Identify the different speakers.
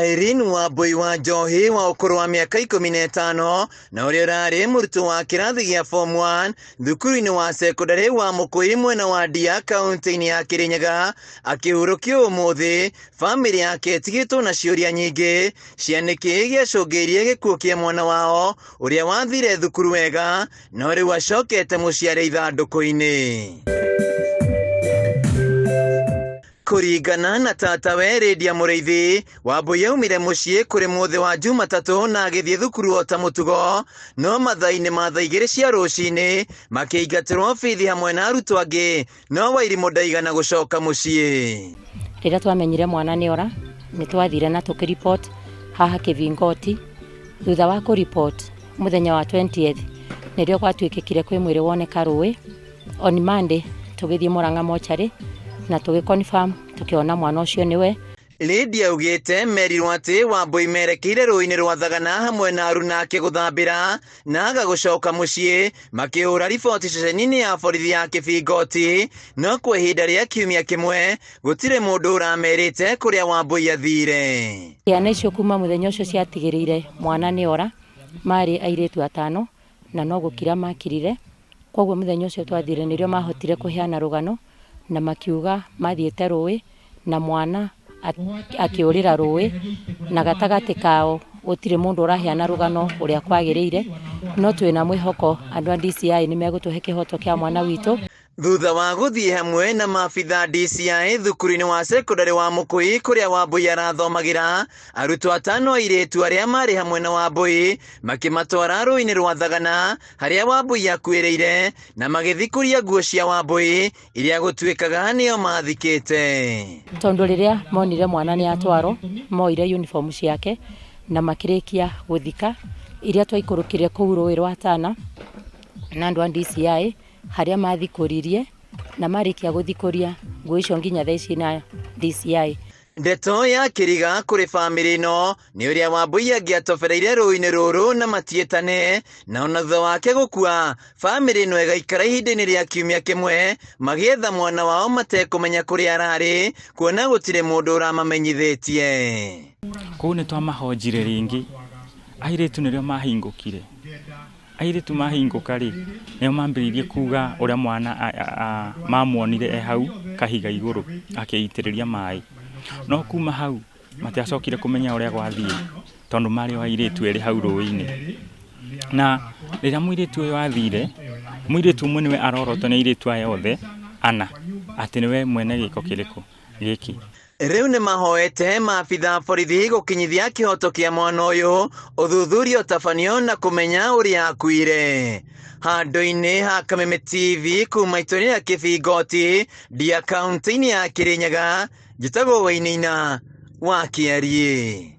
Speaker 1: Irene Wambui wa Njohi wa ũkũrũ wa mĩaka 15 na ũrĩa ũrarĩ mũrutwo wa kĩrathi gĩa form 1 thukuru-inĩ wa cekondarĩ wa Mũkũi mwena wa Ndia kaũntĩ-inĩ ya Kĩrĩnyaga akĩhurũkio ũmũthĩ, bamĩrĩ yake ĩtigĩtwo na ciũria nyingĩ cia nĩkĩ gĩacũngĩrĩirie gĩkuũ kĩa mwana wao ũrĩa wathire thukuru wega no rĩu acokete mũciĩ arĩ ithandũkũ-inĩ. Kũringana na tatawe Lydia Mũrĩithi, Wambui aumire mũciĩ kũrĩ mũthĩ wa Jumatatũ na agĩthiĩ thukuru o ta mũtugo, no mathaa-inĩ ma thaa 2 cia rũcinĩ makĩingatĩrwo bithi hamwe na arutwo angĩ, no Wairimũ ndaigana gũcoka mũciĩ.
Speaker 2: Rĩrĩa twamenyire mwana nĩ ora, nĩ twathire na tũkĩripot haha Kĩbingoti. Thutha wa kũripot mũthenya wa 20th nĩrĩo gwatuĩkĩkire kwĩ mwĩrĩ woneka rũĩ. On Monday tũgĩthiĩ Murang'a mocarĩ na tũgĩ confirm tũkĩona mwana ũcio nĩwe.
Speaker 1: Lydia augĩte merirwo atĩ Wambui merekeire rũĩ-inĩ rwa Thagana hamwe na aruna ake gũthambĩra na aga gũcoka mũciĩ makĩhũra riboti ceceni-inĩ ya borithi ya Kĩbingoti, no kwa ihinda rĩa kiumia kĩmwe gũtirĩ mũndũ ũramerĩte kũrĩa Wambui athire.
Speaker 2: Ciana icio kuma mũthenya ũcio ciatigĩrĩire mwana nĩ ora, marĩ airĩtu atano na no gũkira makirire. Kwoguo mũthenya ũcio twathire nĩrĩo mahotire kũheana rũgano na makiuga mathiĩte rũĩ na mwana akĩũrĩra rũĩ na gatagatĩ kao gũtirĩ mũndũ ũraheana rũgano ũrĩa kwagĩrĩire, no twĩna mwĩhoko andũ a DCI nĩ megũtũhe kĩhoto kĩa mwana witũ.
Speaker 1: Thutha wa gũthiĩ hamwe na maabitha DCI thukuru-inĩ wa cekondarĩ wa Mũkũi kũrĩa Wambui arathomagĩra, arutwo atano airĩtu arĩa marĩ hamwe na Wambui makĩmatwara rũĩ-inĩ rwa Thagana harĩa Wambui akuĩrĩire na magĩthikũria nguo cia Wambui iria gũtuĩkaga nĩo mathikĩte.
Speaker 2: Tondũ rĩrĩa monire mwana nĩ atwarwo, moire uniform ciake na makĩrĩkia gũthika iria twaikũrũkire kũu rũĩ rwa Tana na andũ a DCI harĩa mathikũririe na marĩkia gũthikũria nguo icio nginya thaa ici na DCI.
Speaker 1: Ndeto ya kĩriga kũrĩ bamĩrĩ ĩno nĩ ũrĩa Wambui angĩatobereire rũĩ-inĩ rũrũ na matiĩtane, na ona thutha wake gũkua, bamĩrĩ ĩno ĩgaikara ihinda-inĩ rĩa kiumia kĩmwe magĩetha mwana wao matekũmenya kũrĩa ararĩ, kuona gũtirĩ mũndũ ũramamenyithĩtie.
Speaker 3: Kũu nĩ twamahonjire rĩngĩ, airĩtu nĩrĩo mahingũkire. Airĩtu mahingũka-rĩ, nĩo mambĩrĩirie kuga ũrĩa mwana mamuonire e hau kahiga igũrũ akĩitĩrĩria maĩ. No kuma hau matiacokire kũmenya ũrĩa gwathiĩ tondũ marĩ o airĩtu erĩ hau rũĩ-inĩ. Na rĩrĩa mũirĩtu ũyũ athire, mũirĩtu ũmwe nĩwe arorotwo nĩ airĩtu aya othe ana atĩ nĩwe mwene gĩko kĩrĩkũ? Gĩkĩ.
Speaker 1: Rĩu nĩ mahoete maabitha borithi gũkinyithia kĩhoto kĩa mwana ũyũ, ũthuthuria ũtabanio na kũmenya ũrĩa akuire. Handũ-inĩ ha Kameme TV kuma itũra rĩa Kĩbingoti, Ndia kaũntĩ-inĩ ya Kĩrĩnyaga, njĩtagwo Wainaina wa Kĩariĩ.